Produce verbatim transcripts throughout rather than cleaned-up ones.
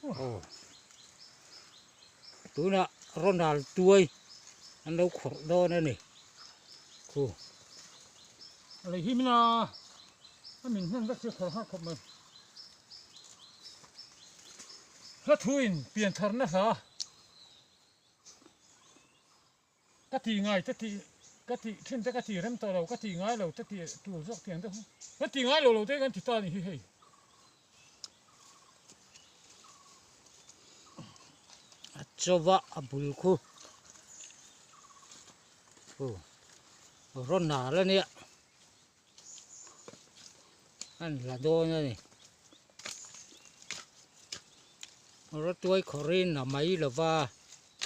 Aw. Tuna Ronald tuai an lo khawrh dawn a ni. Khu. A lei hi mina a min hnen vek hi khawrh har khawp mai. Hla thuin pian tharna hla. Ka ti ngai, ka ti, ka ti, ṭhin te ka ti rem tawh lo, ka ti ngai lo, ka ti tul zawk tiang te. Ka ti ngai lo lo te kan ti ta ni hi hei. A chauva a bul khu. Khu. Ronald a nia. An la dawn a ni. Rawtuai khawrhin a mai lo va.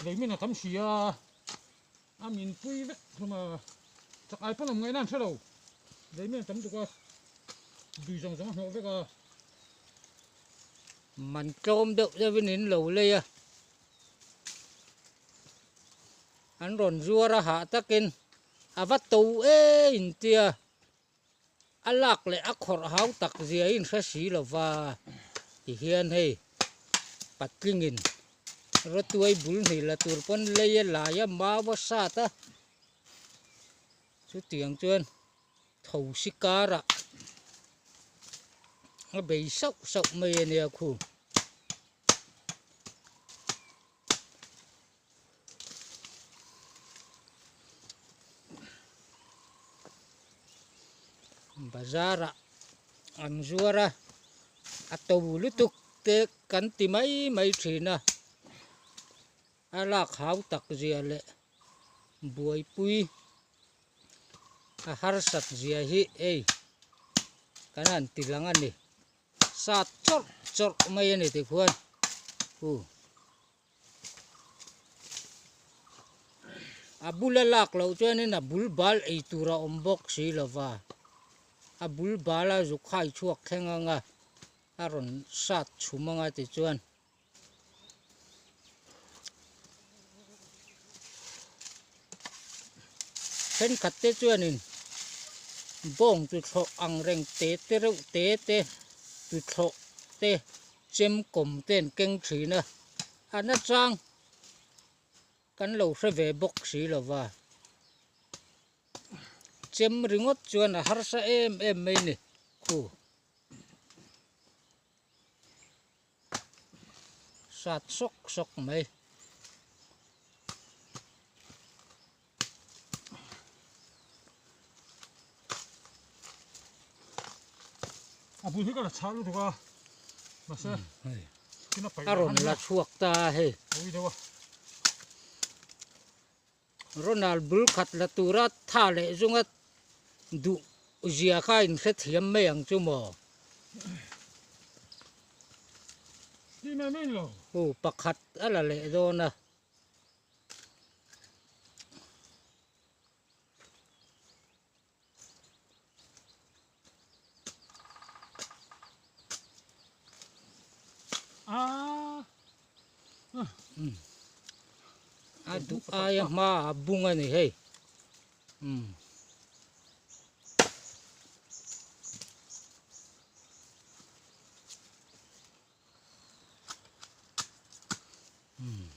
Leimin a tam si a. A min pui vek hlum a. Chakai pawn awm ngaina an hre lo. Leimin a tam tuk a. Dui zawng zawng a hnawh vek a. Man tlawm deuh deuhin in lo lei a. An rawn zuar a hah takin a va to e in tia. A lak leh a khawrh hau tak zia in hre si lo va. Ti hian hei patlingin rawtuai bul hnih la tur pawn lei a lai a, mau a sat a. Chutiang chuan thosi kara a bei sauh sauh mai a nia khu. Bazara an zuar a, a to lutuk te kan ti mai mai ṭhin a, a lak hau tak zia leh buaipui a harsat zia hi ei kan han ti lang a ni. Sat chawrh chawrh mai a ni tikhuan. Hu. A bul a lak loh chuanin a bul bal ei tur a awm bawk si lo va. A bul bal a zuk khai chhuak thleng ang a, a rawn sat chhum ang a tichuan. Ṭhenkhat te chuanin bawng chu thlawh ang reng te te reuh te te, chu thlawh te, chem kawm ten keng ṭhin a, a na chang kan lo hre ve bawk si lo va. Chem ringawt chuan a harsa em em mai ni khu. Sat sawk sawk mai. A bul hi ka la chhah lutuk a. Mahse. Hmm, hei. Kin a paih a rawn la chhuak ta hei. Ui deuh a. Ronald bul khat la tura tha leh zunga duh zia kha in hrethiam mai ang chu maw? Ti mai mai lo. U pakhat a la leh dawn a. A. Hmm. A duh aia hma a bung a ni hei. Hmm. Hmm.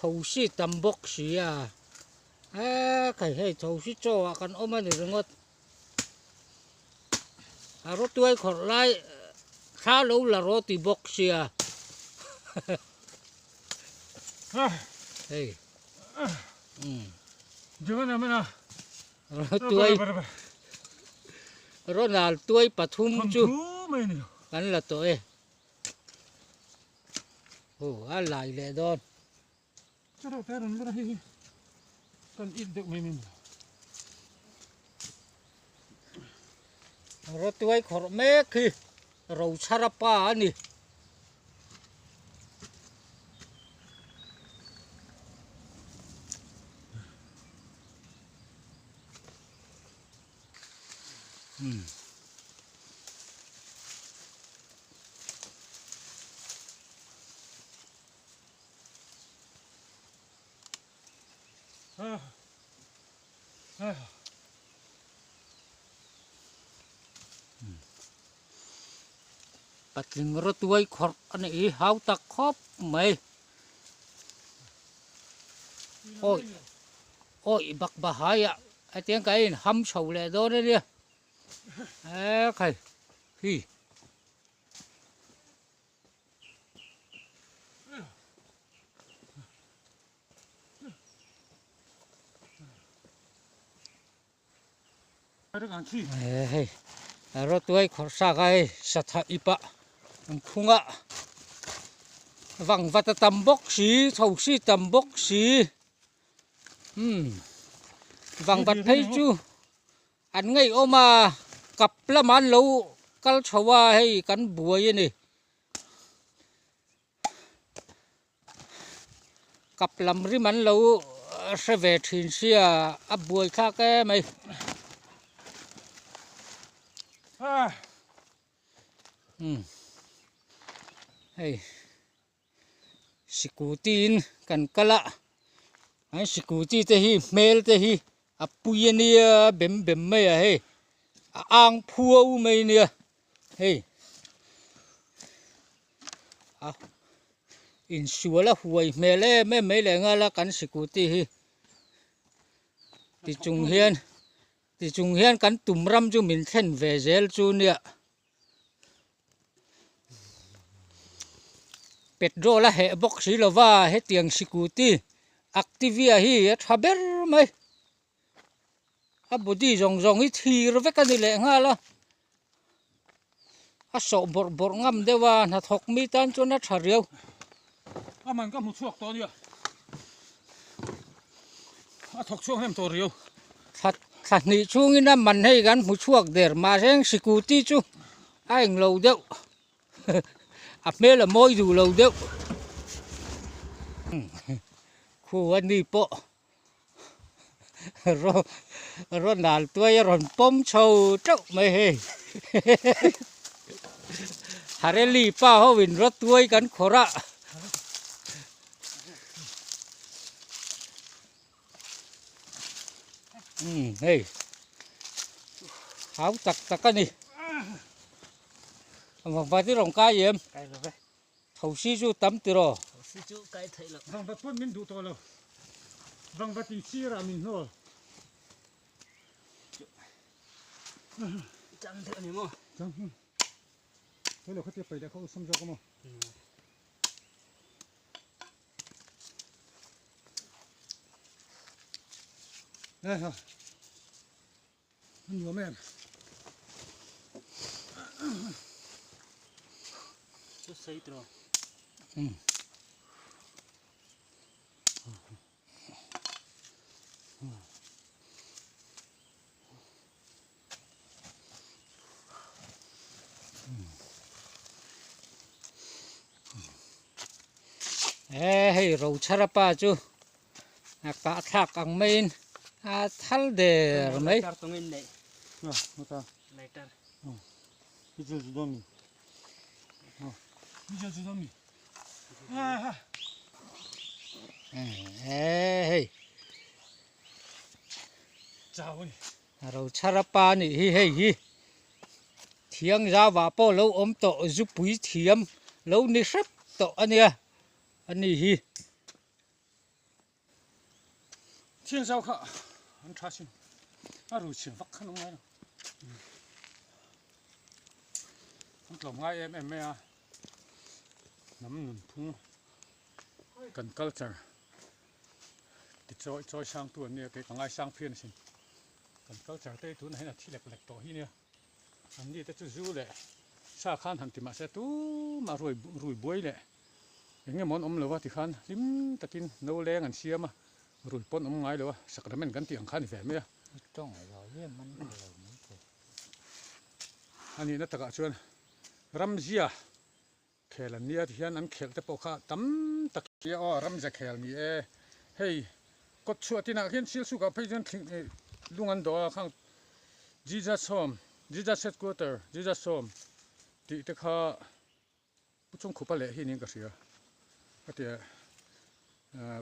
Thosi tam bawk si a. A, khai hei thosi chaw a kan awm a ni ringawt. A rawtuai khawrh lai, thla lo la rawt i bawk si a. Ah. Hei. Mm. Ding a na mena. Rawtuai. Ronald tuai pathum chu. Pathum mai ni. Kan la tawh e. Oh, a lai leh dawn. Ka rawt te rawn lur a hi hi. Kan it deuh mai mai. Rawtuai khawrh mek hi ro chhara pa a ni. Hmm. Patling Rawtuoi khawr a nih, hau tak khawp mai. Awi, awi bak bahai a, a tiang ka inham chho leh dawn a nia. E khai, hi. E, hei. Rawtuoi khawr sa khai, satha ipa. An khunga. Vangvat a tam bawk si, tho si tam bawk si. Hmm. Vangvat phei chu an ngei awm a, kap lam an lo kal chho a, hei kan buai a ni. Kap lam rim an lo hre ve ṭhin si a, a buaithlak em ei. Ah. Hmm. Hei. Sikuti in kan kal a. An sikuti te hi, hmel te hi a pui a nia, bem bem mai a hei. A ang phuau mai nia. Hei. A insual a huai hmel em em mai le ngal a kan sikuti hi. Ti chung hian, ti chung hian kan tum ram chu min thlen ve zel chu nia. Petrol a heh bawk si lova, hetiang sikuti Activia hi a ṭha ber mai. A body zawng zawng hi thir vek a ni leh nghal a. A sawh bawrh bawrh ngam deuh a, hnathawk mi tan chuan a ṭha riau. A man ka hmu chhuak tawh nia. A thawk chhuak hnem tawh riau. Thla, thla hnih chhungin a man hei kan hmu chhuak der, mahse, sikuti chu a eng lo deuh. A hmel a mawi duh lo deuh. Khu a ni pawh. Ro, ro nal tuai a rawn pawm chho teuh mai hei. Hareli pa ho in Rawtuoi kan khawr a. Hmm, hei. Hau tak tak a ni. Vangvati rawng kai em? Kai lo ve. Thosi chu tam tiraw? Thosi chu kai thei lo. Vangvat pawn min duh tawh lo. Vangvat in sira min hnawl. Chang deuh ni maw? Chang, hmm. Hei lo khatia pai leh kha u sam zawk a maw? Hmm. Eh, ha. An nuam em? Chu sei tawh. Hmm. E, hei, ro chhara pa chu a kah thlak ang maiin a thal der mai. Lighter tungin nei. Ah, mata. Lighter. Oh. Hi chu chu dawm ni. Oh. Hi chu chu dawm ni. Ah, ha. E, e, hei. Chau ni. Ro chhara pa ni hi hei hi. Thiang zau va pawh lo awm tawh, zupui thiam lo ni hrep tawh a nia. A ni hi. Thiang zau kha an ṭha sin. A rui chhin vak khan awm ngai lo. An tlawm ngai em em mai a. Hnam nunphung. Kan culture. Ti chawi, chawi sang tu an nia, kei ka ngai sang phian sin. Kan culture te tun hin a thi lek lek tawh hi nia. An ni te chu zu leh sa khan han ti mah se, tuma rui, rui buai leh eng emaw an awm lo va ti khan hlim takin no leng an siam a, rui pawn awm ngai lo a, sacrament kan tih ang khan i ve mai a. Tawng lo hi man lo ni te. A nihna takah chuan ramzia khel an nia, ti hian an khelh te pawh kha tam tak nia. Aw, ramzia khel ni e. Hei, kawt chhuah tinah khian sial sukah phei chuan thling, eh, lung an dawh a, khang Jesus Home, Jesus Headquarter, Jesus Home tih te kha Pu Chawngkhupa leh hi niin ka hria. Ka tia, ah,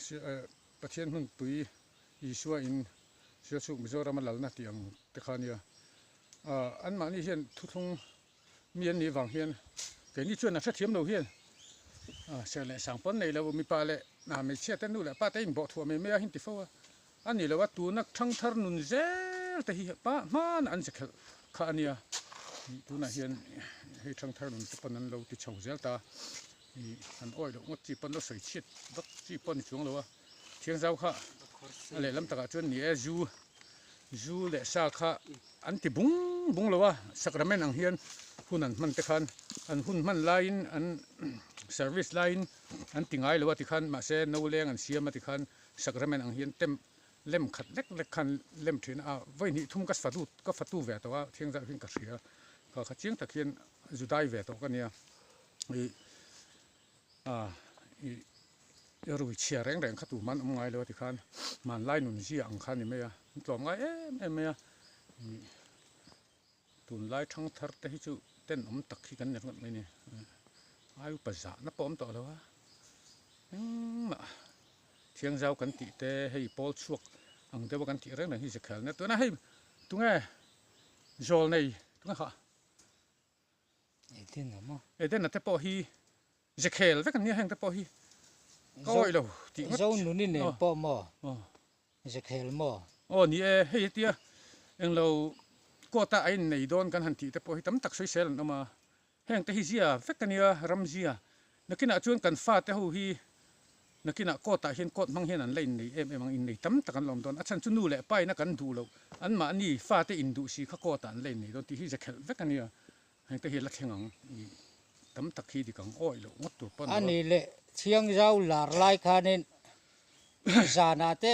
si-, eh, Pathian hmunpui Isua in Sialsuk Mizorama lalna ti ang te kha nia. A, anmahni hian thuthlung mi an nih vang hian keini chuan a hrethiam lo hian, a, ser leh sang pawn nei lo, mipa leh, a, hmeichhia te, nu leh pa te inbawh thuah mai mai a hin ti fo a. A ni lo a, tuna ṭhangthar nun zel te hi pa hman an ze khelh kha a nia. Tunah hian hei ṭhangthar nun te pawn an lo ti chho zel ta. I, an awih loh ngawt chi pawn lo sawi chhiat vak chi pawn ni chuang lo a. Thiangzau kha a lehlam takah chuan ni e, zu, zu leh sa kha an ti bung bung lo a. Sacrament ang hian hun an hman te khan, an hun hman laiin, an service laiin an ti ngai lo a ti khan, mahse, no leng an siam a ti khan, sacrament ang hian tem lem khat lek lek khan lem ṭhin a, vawi hnih thum ka fatu, ka fatu ve tawh a, thiangzau hian ka hria. Kha kha chiang tak hian zu dai ve tawh ka nia. I, a, i, i rui chhia reng reng kha tuman awm ngai lo a ti khan, hmanlai nun zia ang khan ni mai a, an tlawm ngai em em mai a. I, tunlai ṭhangthar te hi chu tenawm tak hi kan ni ngawt mai ni. Ai upa zahna pawh awm tawh lo a. Engmah thiangzau kan tih te, hei pawl chhuak ang deuha kan tih reng reng hi ze khel na. Tuna hei, tunge, zawl nei, tunge kha? Eden a maw? Eden a te pawh hi ze khel vek an nia heng te pawh hi. Ka awih lo tih ngawt. Zo nun in nen pawh maw? Aw. Ze khel maw? Aw, ni e, hei tia, englo court-a a innei dawn kan han tih te pawh hi tam tak sawisel an awm a. Heng te hi zia vek a nia, ram zia. Nakinah chuan kan fate ho hi, nakinah court-ah hian court hmang hian an la innei em em ang, innei tam tak an la awm dawn. A chhan chu nu leh pain a kan duh lo. Anmahni fate induh si kha court-ah an la innei dawn tih hi ze khel vek a nia. Heng te hi la thleng ang, i, tam tak hi dik ang, awih lo ngawt tur pawn a ni leh, thiangzau lar lai khanin zana te,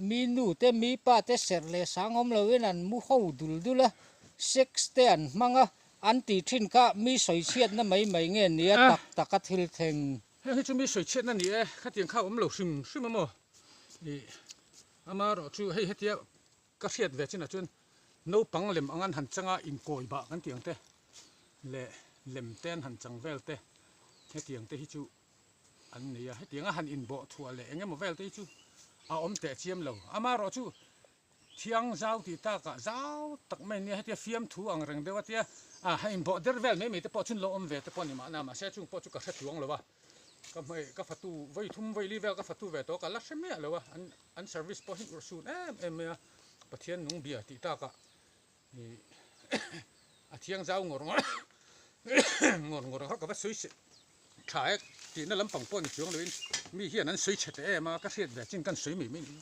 mi nu te, mi pa te ser leh sang awm loin an mu ho dul dul a, sex te an hmang a, an ti ṭhin kha mi sawi chhiatna mai mai nge nia. Ah. Tak tak a thil thleng. Heng hi chu mi sawi chhiatna ni e, khatiang kha awm lo hrim hrim a maw? I, amarawh chu hei hetia ka hriat ve chin a chuan naupang lem ang an han changa inkawi bah kan tih ang te leh lem te an han chang vel te, hetiang te hi chu an nei a, hetianga han inbawh thuah leh eng emaw vel te hi chu a awm teh chiam lo. Amarawh chu thiangzau tih takah zau tak mai nia, hetia fiamthu ang reng deuh a tia, a, han inbawh der vel mai mai te pawh chun lo awm ve te pawh ni mahna, mahse, chung pawh chu ka hre chuang lo a. Ka hmai, ka fatu, vawi thum, vawi li vel ka fatu ve tawh, ka la hre miah lo a, an, an service pawh hi ursun em em mai a, Pathian nung bia tih takah, i, a thiangzau ngawr ngawr, ngawr ngawr kha ka va sawi se ṭha e, tihna lampang pawh ni chuang loin, mi hian an sawi chhe teh em a, ka hriat ve chin kan sawi mai mai ni.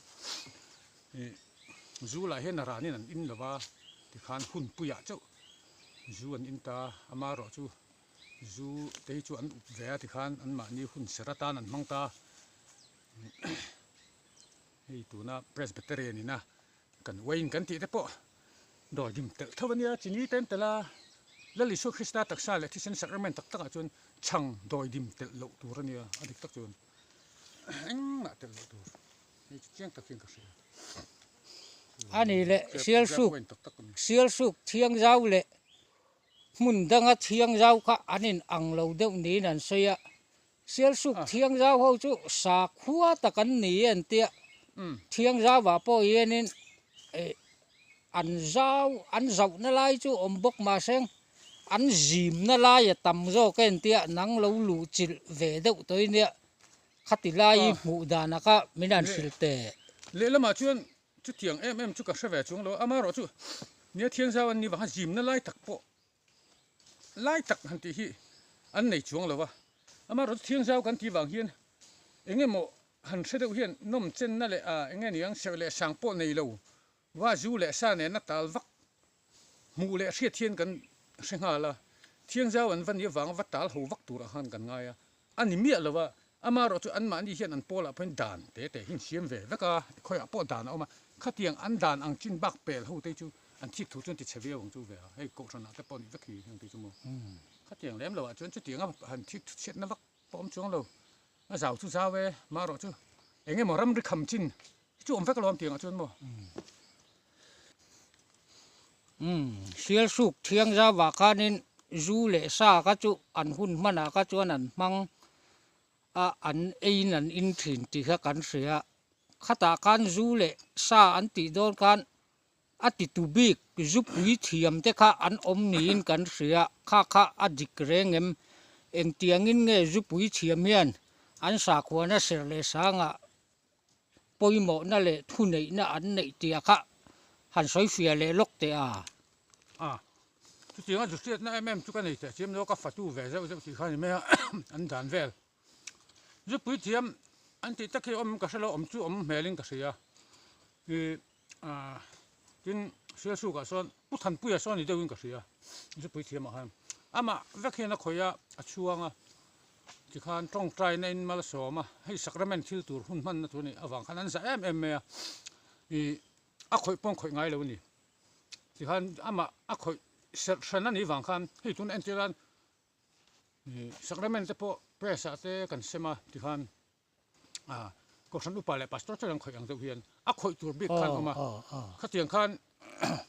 I, zu lah hian a ranin an in lo va, tikhan hunpuiah chauh zu an in ta, amarawh chu, zu te hi chu an up ve a tikhan, anmahni hun ser atan an hmang ta. Hei tuna Presbyterian-ina kan uain kan tih te pawh dawi dim telh tho a nia, chini te an telh a. Lal Isu Krista taksa leh thisen sacrament tak takah chuan chhang dawi dim telh loh tur a nia, a dik tak chuan. Engmah telh loh tur. Hei chu chiang tak hian ka hria. A ni leh, sialsuk, sialsuk thiangzau leh hmun danga thiangzau kha an inang lo deuh niin an sawi a. Sialsuk thiangzau ho chu sakhua tak an ni an tia. Thiangzau ah pawh hianin, eh, an zau, an zauhna lai chu awm bawk, mahse, an zimna lai a tam zawk an tia, nang lo luh chilh ve deuh tawh nia. Khati lai hmuh dan a kha min han hrilh teh. Lehlamah chuan chutiang em em chu ka hre ve chuang lo. Amarawh chu nia thiangzau an ni vang kha zimna lai tak pawh lai tak han tih hi an nei chuang lo va. Amarawh chu thiangzau kan tih vang hian eng emaw han hre deuh hian nawmchenna leh, a, eng nge ni ang, ser leh sang pawh nei lo va, zu leh sa nena tal vak, hmuh leh hriat hian kan hre nghal a. Thiangzau an va nih avang va tal ho vak turah khan kan ngai a. A ni miah lo va. Amarawh chu anmahni hian an pawlah pawhin dan te te hi an siam ve vek a, khawiah pawh dan a awm a. Khatiang an dan ang chin bak pel ho te chu an thik thu chuan ti chhe viau ang chu ve a. Hei, kohhranah te pawh ni vek hi heng te chu maw. Khatiang lem lo ah chuan chutianga han thik thu chhiatna vak pawh awm chuang lo. A zau chu zau e, amarawh chu eng emaw ramri kham chin chu awm vek lo am tiang a chuan maw. Sialsuk thiangzau ah khanin zu leh sa kha chu an hun hmana kha chuan an hmang a, an eiin an in ṭhin tih kha kan hria. Khata khan zu le sa an tih dawn khan a titu bik zupui thiam te kha an awm niin kan hria, kha kha a dik reng em? Engtiangin nge zupui thiam hian an sakhuana ser leh sanga pawimawhna leh thuneihna an neih tia kha han sawi fiah leh lawk teh a. A, chutianga zu hriatna em em chu ka nei teh chiam lo, ka fatu ve zeuh zeuh tih kha ni mai a, an dan vel. Zupui thiam an tih tak hi awm ka hre lo, awm chu awm hmelin ka hria. I, a, tin, Sialsukah sawn, Pu Thanpuia sawn ni deuhin ka hria. Zupui thiam a khan. Amah vek hian a khawih a, a chhuang a. Tikhan ṭawngṭaina in mal sawm a. Hei sacrament thil tur hun hmanna tur ni avang khan an za em em mai a. I, a khawih pawh an khawih ngai lo a ni. Tikhan amah a khawih serh hran a ni vang khan, hei tun entirnan, i, sacrament te pawh press-ah te kan sem a, tikhan, a, kohhran upa leh pastor chuan an khawih ang deuh hian a khawih tur bik khan awm a. Aw, aw. Khatiang khan,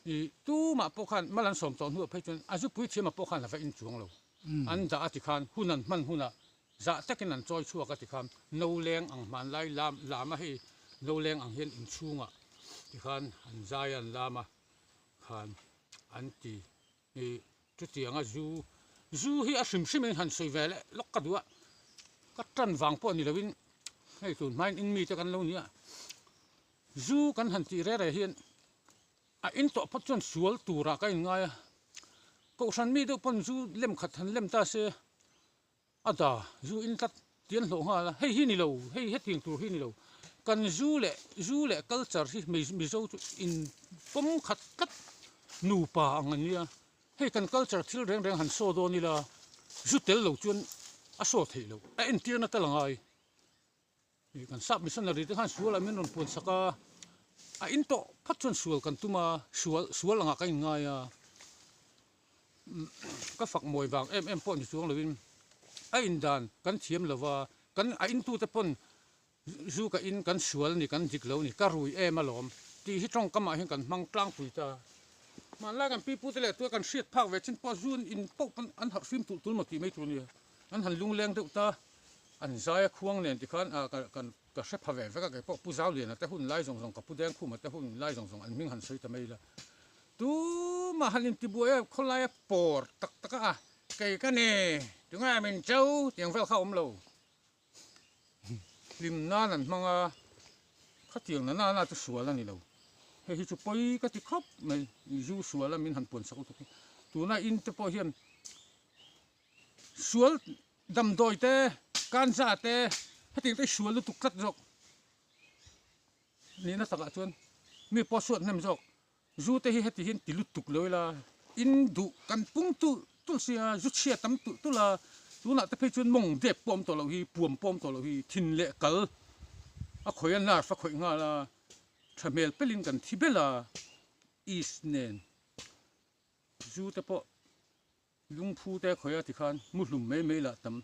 i, tumah pawh khan mal an sawm tawh hnuah phei chuan a zupui thiamah pawh khan a va in chuang lo. Mm. An dah a tikhan, hun an hman hunah zah takin an chawi chhuak a tikhan, no leng ang hmanlai lam, lam a hei, no leng ang hian inchhungah tikhan an zai an lam a khan an ti. I, chutianga zu, zu hi a hrim hrimin han sawi ve leh lawk ka duh a. Ka ṭan vang pawh ni lovin, hei tun hmain in mite kan lo ni a. Zu kan han tih reng reng hian, a in tawh phawt chuan sual tura ka inngai a. Kohhran mi deuh pawn zu lem khat han lem ta se, a da, zu in tlat tian hlawh nghal a, hei hi ni lo, hei hetiang tur hi ni lo. Kan zu leh, zu leh culture hi Mi-, Mizo chu inpawm khat tlat nupa ang an nia. Hei kan culture thil reng reng han saw dawn ila, zu tel lo chuan a saw theih lo, a entirna tal a ngai. I, kan sap missionary te khan sual a min rawn puan sak a, a in tawh phawt chuan sual kan tum a, sual, sual angah ka inngai a. Mm, ka fak mawi vang em em pawh ni chuang lovin, a indan kan thiam lo va, kan, a intute pawn zu ka in kan sual ni, kan dik lo ni, ka rui em alawm tih hi ṭawngkamah hian kan hmang tlangpui ta. Hmanlai kan pi pu te leh tua kan hriat phak ve chin pawh zu in pawh pawn an harh fim tul tul maw tih mai tur nia. An han lungleng deuh ta. An zai a khuang nen tikhan, a, ka, kan, ka hre pha ve vek a, kei pawh Pu Zauliana te hun lai zawng zawng, ka Pu Dengkhuma te hun lai zawng zawng an hming han sawi ta mai la. Tumah han intibuai a, khawlai a pawr tak tak a, kei ka ni, tunge min cho, tiang vel kha awm lo. Hlim nan an hmang a, khatiang na nana chu sual a ni lo. Hei hi chu pawi ka ti khawp mai, zu sual a min han puan sak lutuk hi. Tuna in te pawh hian sual damdawi te, kanza te, hetiang te sual lutuk tlat zawk. Nihna takah chuan mi pawh suat hnem zawk. Zu te hi heti hian ti lutuk lo ila, in duh kan pung tul tul sia, zu chhia tam tul tul a, tunah te phei chuan mawng dep pawm tawh lo hi, puam pawm tawh lo hi, thin leh kal a khawih a, nerve a khawih nghal a, ṭha hmel pelin kan thi bel a, is nen. Zu te pawh lungphu te khawih a tikhan, muhlum mai mai lah tam.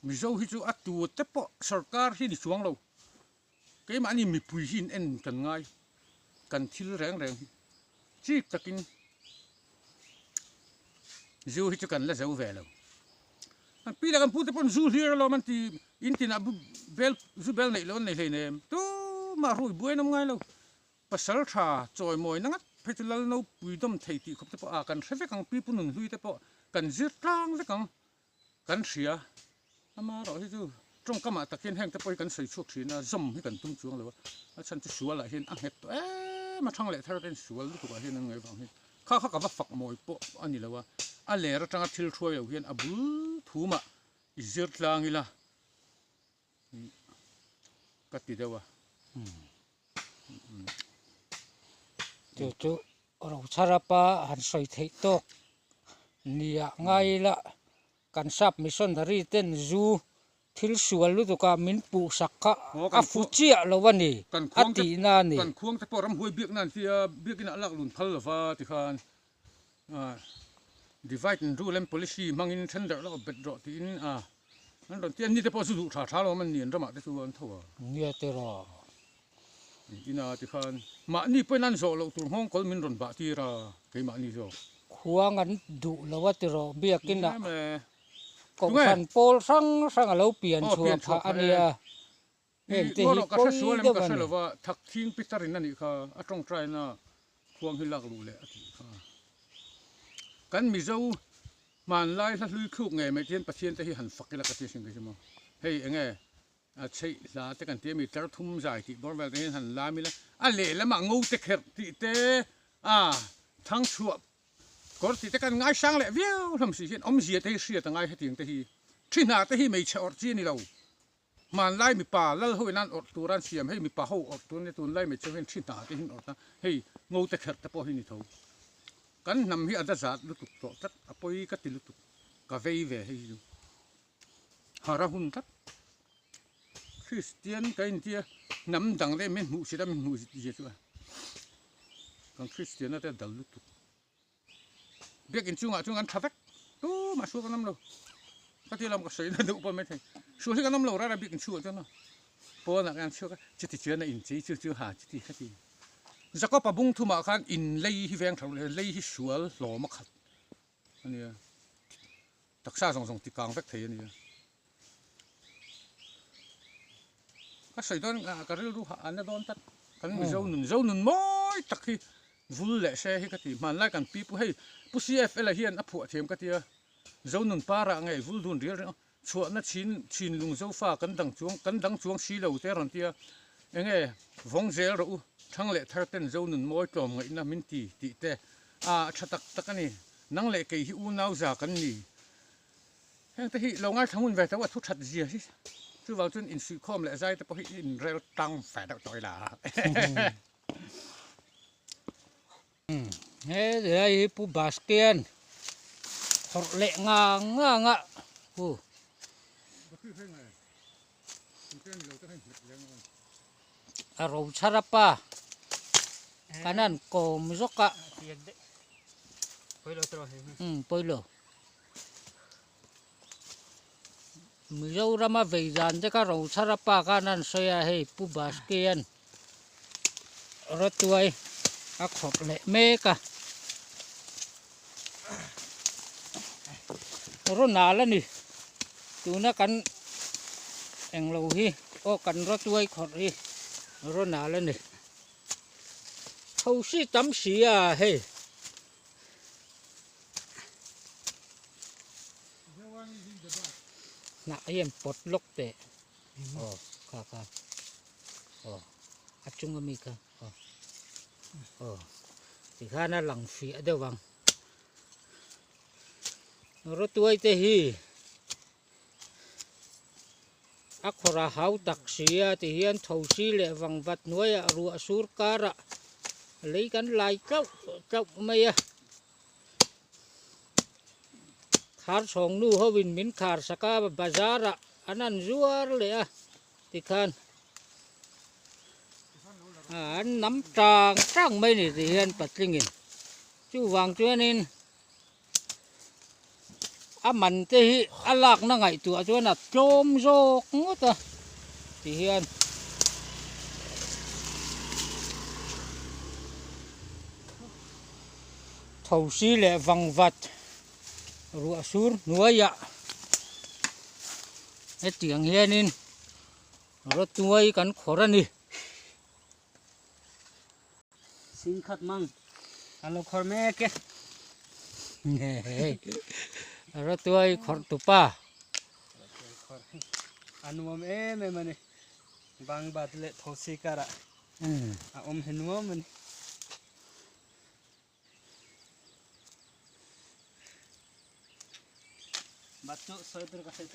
Mizo hi chu a tu te pawh sawrkar hi ni chuang lo. Keimahni mipui hi in en kan ngai. Kan thil reng reng hi. Chik takin zu hi chu kan la zo ve lo. Kan pi leh kan pu te pawn zu hlir alawm an ti, in tinah bu-, bel, zu bel neih lo an nei hlei nem. Tumah ruih buai an awm ngai lo. Pasalṭha chawimawi na ngat phei chu lal no puidawm thei tih khawp te pawh a kan hre vek ang, pi pu nun hlui te pawh kan zir tlang vek ang, kan hria. Amaherawhchu ṭawngkamah tak hian heng te pawh hi kan sawi chhuak ṭhin a, zawm hi kan tum chuang lo a. A chhan chu sualah hian a nghet tawh em, a ṭhang leh thar ten sual lutukah hian an ngai vang hi. Kha kha ka va fak mawi pawh a ni lo a, a ler aṭanga thil ṭhuai lo hian a bul thumah i zir tlang ila. Ka ti deuh a. Hmm. Chu chu Rochhara pa han sawi theih tawk nia ngai la, kan sap missionary ten zu thil sual lutuka min puh sak kha. Aw, a kan fu khuang-, chiah lo a ni, kan a khuang te, tihna a ni. Kan khuang te pawh ramhuai biakna an tia, biakin a lak lun phal lo va ti khan. A, divide and rule em policy hmangin tender lak bet rawh tiin, a, an rawn ti, an ni te pawh chu duh ṭha ṭha lo, an ni an ramah te chu an tho a. Nia tiraw. Ina ti khan, mahni pawhin an zawh loh tur nghawng kawl min rawn bah tir a, keimahni zawk. Khuang an duh lo a tiraw, biakin a. Nia me. Kohhran pawl hrang hrang a lo pian chhuah phah a nia. Heng te hi ruo ka hre sual em ka hre lo va, thak thing Peter-in a nih kha, a ṭawngṭaina khuang hi lak luh leh a tih kha. Kan Mizo hmanlai hla hlui thluk ngei mai tiin Pathian te hi han fak ila ka ti sin ka ti maw. Hei, eng nge? A chei hla te kan ti a, meter thum zai tih bawr vel te hin han lam ila. A leh lama ngo te kher tih te, a, thang chhuah kawr tih te kan ngaisang leh viau hlawm si hin, awmzia te hi hriat a ngai hetiang te hi. Thi hna te hi hmeichhe awrh chi ni lo. Hmanlai mipa lal ho in an awrh tur an siam, hei mipa ho awrh tur ni, tunlai hmeichhe hin thi hna te hin awrh ta. Hei, ngo te kher te pawh hi ni tho. Kan hnam hi a da zat lutuk tawh tak, a pawi ka ti lutuk. Ka vei ve hei chu. Har a hun tak. Christian ka inti a, hnam dang le min hmuh si da, min hmuh si chu a. Kan Christian a te dal lutuk. Biak in chunga chuan kan ṭha vek. Tuma sual kan awm lo. Ka ti lam ka sawi na duh pawh mai thei. Sual hi kan awm lo rara biak in chunga chuan a. Pawnah kan chhuak a. Chuti chuan a in chei chu chu ha chuti ka ti. Jakoba bung thuma khan in lei hi veng tho le, lei hi sual hlawm a khat a nia. Taksa zawng zawng ti kang vek thei a nia. Ka sawi dawn, a, ka rilru ha, a na dawn tak. Kan mi, hmm, Zo nun, Zo nun mawi tak hi vul leh se hi ka ti. Hmanlai kan pi pu hei, pu C F L a hian a phuah thiam ka ti a. Zo nun para ngei vul dun rial rial. Chhuahna chin, chin lung Zofa kan dang chuang, kan dang chuang si lo te rawn ti a. Eng nge, vawng zel rawh u, thang leh thar ten Zo nun mawi tlawm ngaihna min ti, tih te. A, a ṭha tak tak a ni. Nang leh kei hi unau za kan ni. Heng te hi lo ngaithla ngun ve tho a, thu ṭhat zia hi. Chuvang chuan insuihkhawm leh zai te pawh hi inrel tang ve deuh tawh ila. Hmm. He, he, hi Pu Baskian. Khawrh leh nga, nga, nga. Pu. A ro chhar a pa. Kan an kawm zawk a. Hmm, pawilo. Mizorama vei zan te ka ro chhar a pa khan an sawi a, hei Pu Baskian. Rawtuai a khawrh leh mek a. Raw nal a ni. Tuna kan englo hi. Aw, kan rawtuai khawrh hi. Raw nal a ni. Tho si tam si a hei. Hnah hian pot lawk teh. Aw, kha, kha. Aw, a chung a mi kha. Aw. Aw. Tikhan a lang fiah deuh ang. Rawtuai te hi. A khawrh a hau tak si a, ti hian Thosi leh Vangvat hnuaia ruah sur kara lei kan lai tlauh tlauh mai a. Khar chhawng nu hovin min khar sak a, bazar ah an an zuar leh a, tikhan, a, an nam tang tang mai ni ti hian patlingin. Chuvang chuanin, a man te hi a lakna ngaihtuah chuan a tlawm zawk ngawt a, ti hian. Thosi leh Vangvat ruah sur hnuaiah hetiang hianin Rawtuai kan khawrh a ni. Sing khat mang. A lo khawrh mek e. Rawtuai khawrh tu pa. A nuam em em a ni. Vangvat leh Thosi kara. Hmm. A awm hi nuam a ni. Bat chu sawi tur ka hre.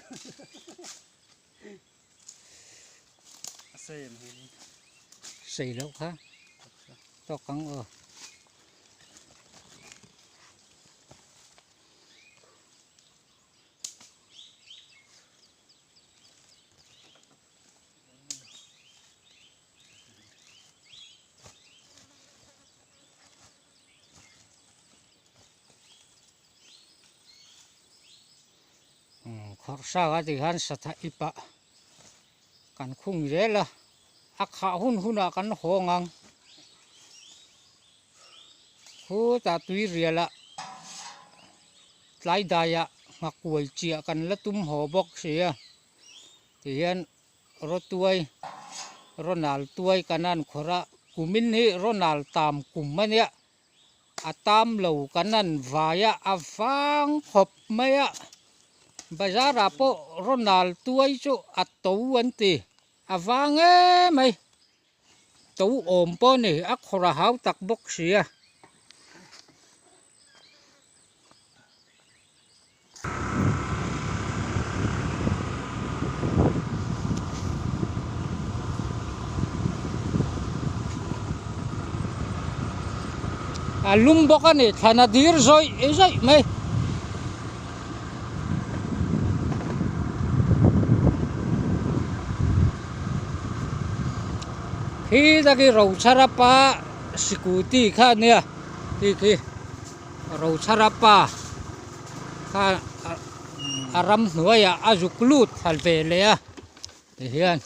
A sei em hi. Sei lo kha. Tawk ang aw. Hmm, khawrh sa a ti khan satha ipa kan khung zel a, a khah hun hunah kan hawng ang. Khutah Tuiriala tlai daia nghakuai chiah kan la tum haw bawk si a. Ti hian Rawtuai Ronald tuai kan an khawra, kumin hi Ronald tam kum a nia. A tam lo kan an vai a, a vang khawp mai a. Bazara pawh Ronald tuai chu a to an ti. A vang em mai. To awm pawh ni, a khawra hau tak bawk si a. A lum bawk a ni, thlan a dir zawi zawi mai. Khi taki Rochhara pa scooty kha nia, khi khi Rochhara pa kha a, a ram hnuaia a zuk lut hal ve le a. Ti hian.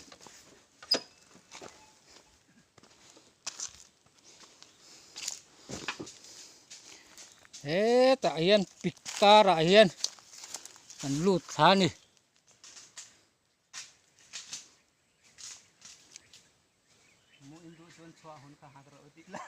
Hetah hian pit karah hian kan lut thla a ni. Mu in duh chuan chhuah hun kha hak rawh tih la.